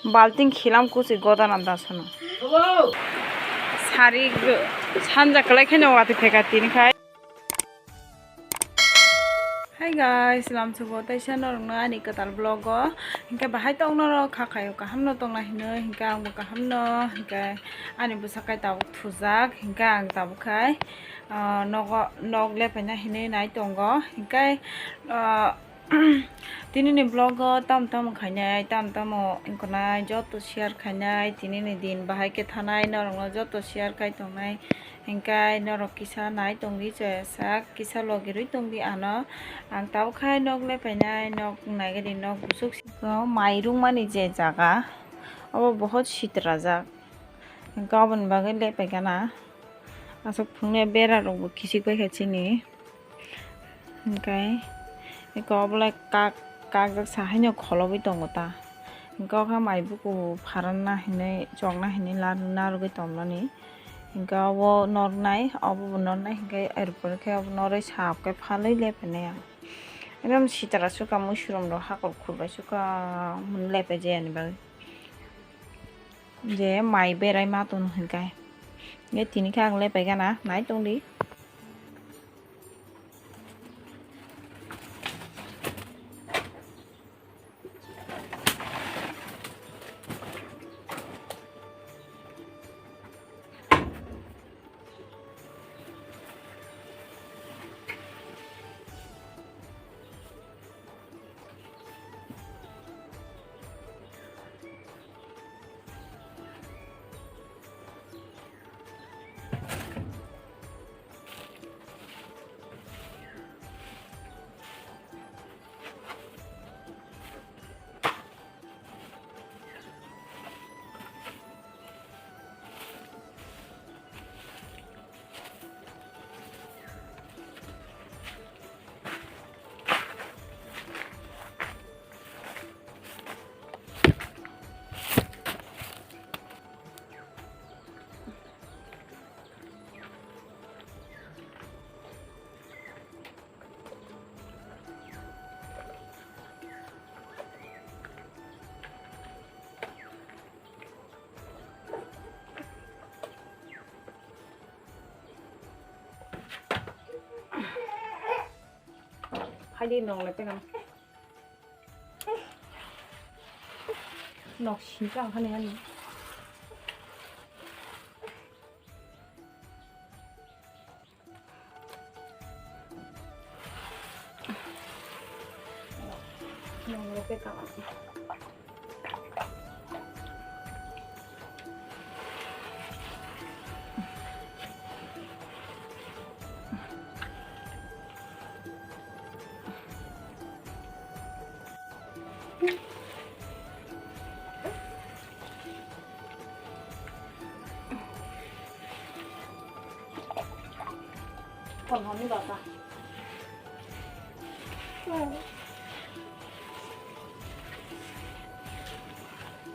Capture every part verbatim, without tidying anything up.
Balting khilam kuchi godana dasano. Sari sanja kwlai kheno wati pheka tini khai. Hi guys, lamsugo taisa norokno ani kwtal vlog o. Hinkhe bahai tong norok kha khayo kaham no tongna hino, hinkhe angbo kaham no, hinkhe ani bwsa kai tabuk thujak, hinkhe ang tabuk khai, ah, nogo, nok lepaina hinwi nai tongo, hinkhe, ah, Tini ni vlog o tamo tamo khainai, tamo tamo wngkha nai, joto share khainai, tini ni din bahai khe thanai, norok no joto share khai tongnai, hinkhe norok kisa nai tongdi, chaya sak kisa logi rwi tongdi ano, ang tabuk khai nok lepainai, nok naigadi nok busuk si-, o mai rwngmani je jaga, obo bohot sitrajak, hinkhe oboni bagwi lepaikha na, aswk phunuknai bera rokbo kisik paikha chini. Hinkhe, eko obolai kak, kakjak sahaino kholobwi tongo ta. Hinkhe okha mai buku pharanna hinwi, chokna hinwi la-, narwgwi tongmani. Hinkhe obo nornai, obo bo nornai, hinkhe erpore khe obo norwi sap khe phalwi lepainai ang. Ekdom sitra sukha, muisrom rok hakor khurbai sukha, lepai jaya ni bagwi. Je mai berai ma tono hinkhe. Hinkhe tini khe ang lepai gana, nai tongdi. Phaidi nong le pegang. Nok singka ang khani ani. Nong le pegang. Kononi baba.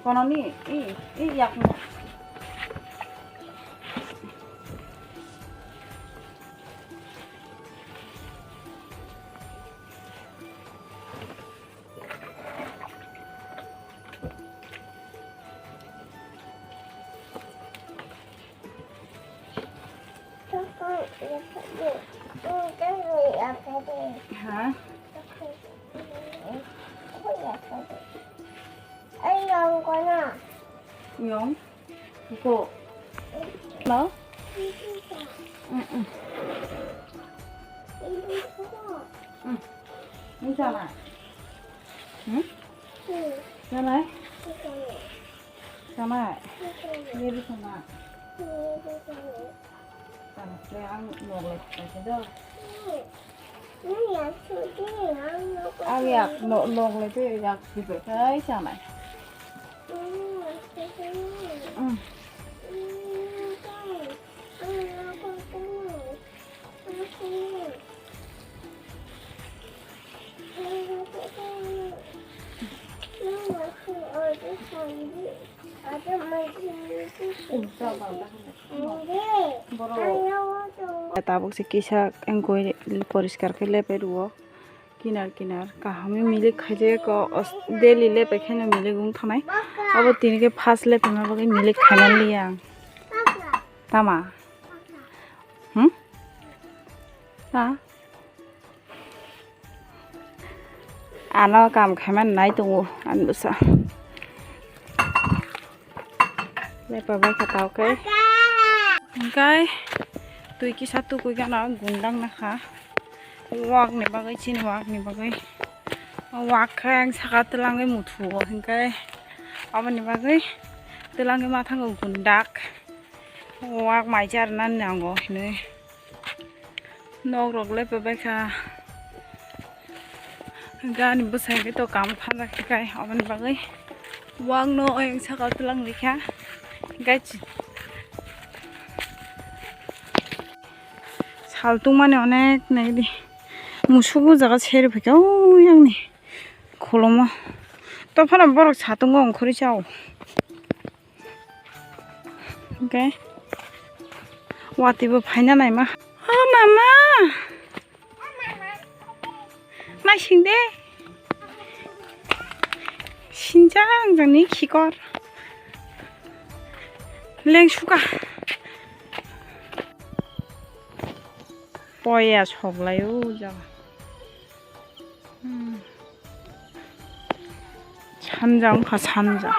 Kononi, i, i, yakno. Ha? Yong. Ko. No? Mm-mm. Mm. Ni sana. Hmm? Sana. Sana. Ni sana. Sana. Ang nok lai do. Ang yak nok lai te yak sibai kai sana. Mm. Tabuk se kisa wngkhe poriskar khe lepai rwo. Kinar kinar kaham milik khaijak o, daily le paikhaino milik wng thanai. Abo tini khe first le paima bagwi milik khaina liya ang. Tama? Hmm? Ta? Ano kam khaima nai tongo ani bwsa. Lepa bai kha tao khe. Hingkai twi kisa tukui gana gundang nakha. Wak ni bagwi chini wak ni bagwi. Wak khe ang saka twlangwi muthuo hingkai aboni bagwi twlangwi ma thango gundak. Wak mai charna nango hinwi. Nok rok le pabai kha. Gani bwsai khe to kam thanjak khe kai, aboni bagwi wak no oyang saka twlang rikha. Gai chi-, sal tungmani onek nai di. Musugo jaga seri phaikha, o yang ni kholomo. To phano borok satungo ongkhorwi chao. Hingke watwi bo phaina naima. O mama! Naising de. Sinjak jani khikor. Lengsuka. Poya soglai o jaga. Hmm. Sanja wngkha sanja.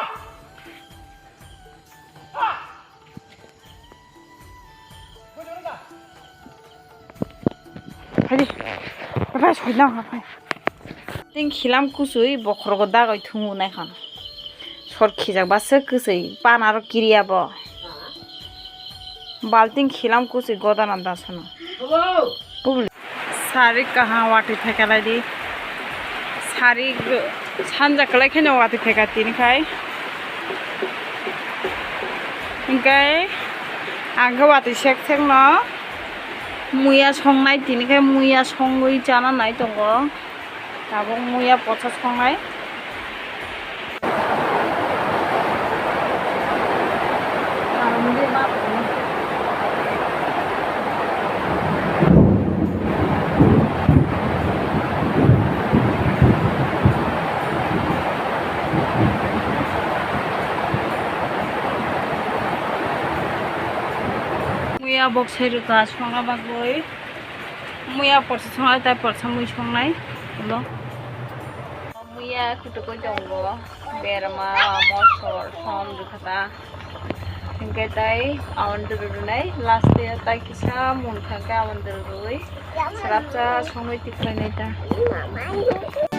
Phaidi. Phai, phai, soina wngkha, phai. Tin khilam kuchwi bokhorogo dagoi thungo naikha. Sor khijak basa kwchwi, pan aro kiriya bo. Balting khilam kuchwi godana dasano. Bubli. Sari kaham watwi phaikalaidi. Sari sanja kwlai kheno watwi phaika tini khai. Hingkai ang khe watwi sek sek no muya songnai tini khai muya songwi chana nai tongo. Tabuk muya posa songnai. Muya boksai rwkha songna bagwi. Muya porsa songnai, tai porsa mui songnai ulo. Muya kutukwi tongo, berma, mosor, thom, rwkha ta. Hingke tai awan dwrwi rwnai, last o tai kisa munkha khe awan dwrwi. Srapsa songwi tikhlainai ta.